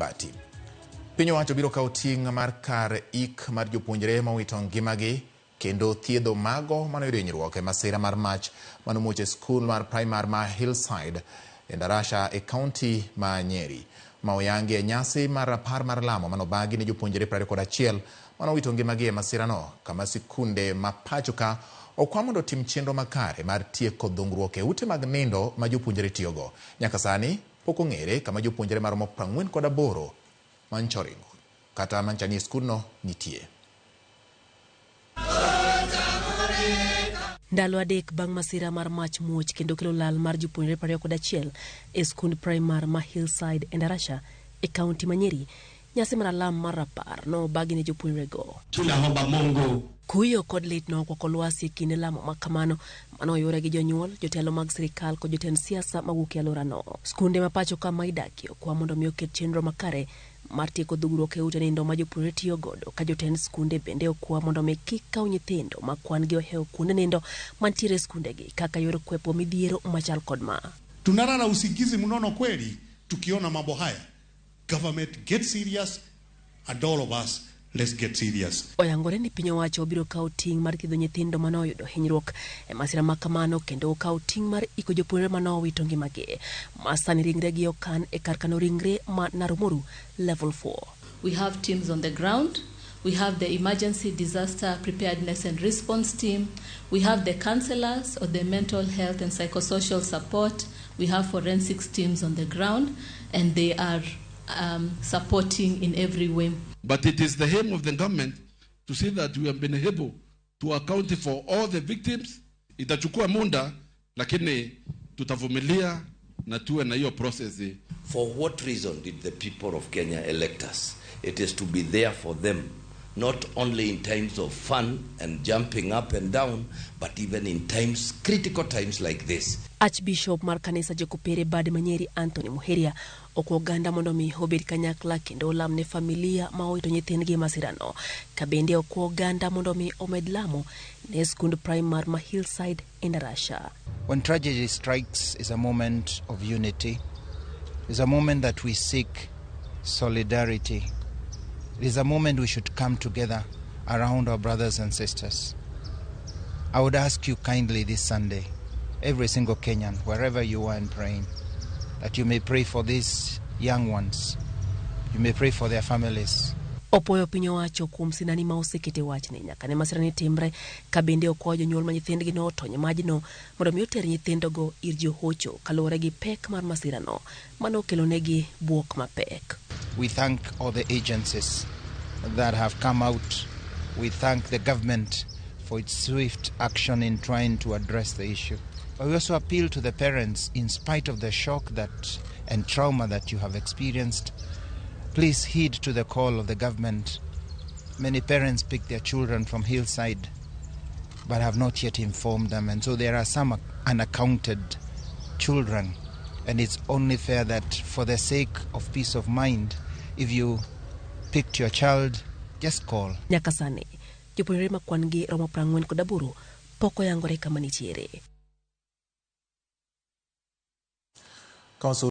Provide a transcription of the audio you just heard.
Bati. Piny owacho biro kawo ting' mar kar ik mar jopuonjre mowito ngimagi kendo thiedho mago manoyudo hinyruok e masira mar mach manomuoch e skul mar primar ma Hillside e Ndarasha e kaunti ma Nyeri. Ma oyangi e nyasi mar rapar mar lamo manobagi ne jopuonjre 21 manowito ngimagi e masirano, kama sikunde ma pacho ka okwa mondo otim chenro makare mar tieko dhungruok e ute mag nindo ma jopuonjre tiyogo. Nyaka sani pok ong'ere kama jopuonjre maromo 48 mancho oringo kata mancha nie skundno nitie. Ndalo 3 bang' masira mar mach muoch kendo kelo lal mar jopuonjre 21 e skund primar ma Hillside e Ndarasha e kaunti ma Nyeri, nyasi mar alam mar rapar nobagi ne jopuonjrego. Tunaomba Mungu. Kuyo kod lit nokwako lwasi e kinde lamo ma kamano mane oyudore gi jonyuol, jotelo mag sirikal kod jotend siasa mawuok e alworano. Skunde ma pacho ka ma idakie okwa mondo mi oket chenro makare mar tieko dhugruok e ute nindo ma jopuonjre tiyo godo, ka jotend skunde bende okwa mondo mi kik kaw nyithindo ma kwan gi ohewo kuonde nindo mantiere e skundegi kaka yor kwepo midhiero machal kod ma. Tunalala usingizi mnono kweli tukiona mambo haya. Government get serious and all of us let's get serious. Oyangore ni piny owacho biro kawo ting' mar thiedho nyithindo mane oyudo hinyruok e masira ma kamano kendo okawo ting' mar iko jopuonjre mane owito ngimagi ma sani ringregi okan e kar kano ringre ma Naromoru Level 4. We have teams on the ground. We have the emergency disaster preparedness and response team. We have the counselors or the mental health and psychosocial support. We have forensics teams on the ground, and they are supporting in every way. But it is the aim of the government to see that we have been able to account for all the victims. Itachukua muda, lakini tutavumilia na tuwe na hiyo process. For what reason did the people of Kenya elect us? It is to be there for them, not only in times of fun and jumping up and down, but even in times, critical times like this. Archbishop mar kanisa Jokopere Bad Manyeri Anthony Muheria okwa oganda mondo mi obed kanyakla kendo olam ne familia ma owito nyithindgi e masirano. Ka bende okwa oganda mondo mi omed lamo ne skund primar ma Hillside e Ndarasha. When tragedy strikes is a moment of unity. It's a moment that we seek solidarity. It is a moment we should come together around our brothers and sisters. I would ask you kindly this Sunday, every single Kenyan, wherever you are in praying, that you may pray for these young ones. You may pray for their families. Opoyo piny owacho kuom sinani ma osekete wachni nyaka ne masirani timre, ka bende okwayo jonyuol ma nyithindgi notony e majno mondo mi oter nyithindogo ir johocho kaluwore gi pek mar masirano mane okelonegi buok mapek. We thank all the agencies that have come out. We thank the government for its swift action in trying to address the issue. But we also appeal to the parents, in spite of the shock that and trauma that you have experienced, please heed to the call of the government. Many parents pick their children from Hillside but have not yet informed them, and so there are some unaccounted children, and it's only fair that for the sake of peace of mind, if you picked your child, just call. Nyaka sani, jopuonjre ma kwan gi romo 48 pok oyangore kama nitiere. Council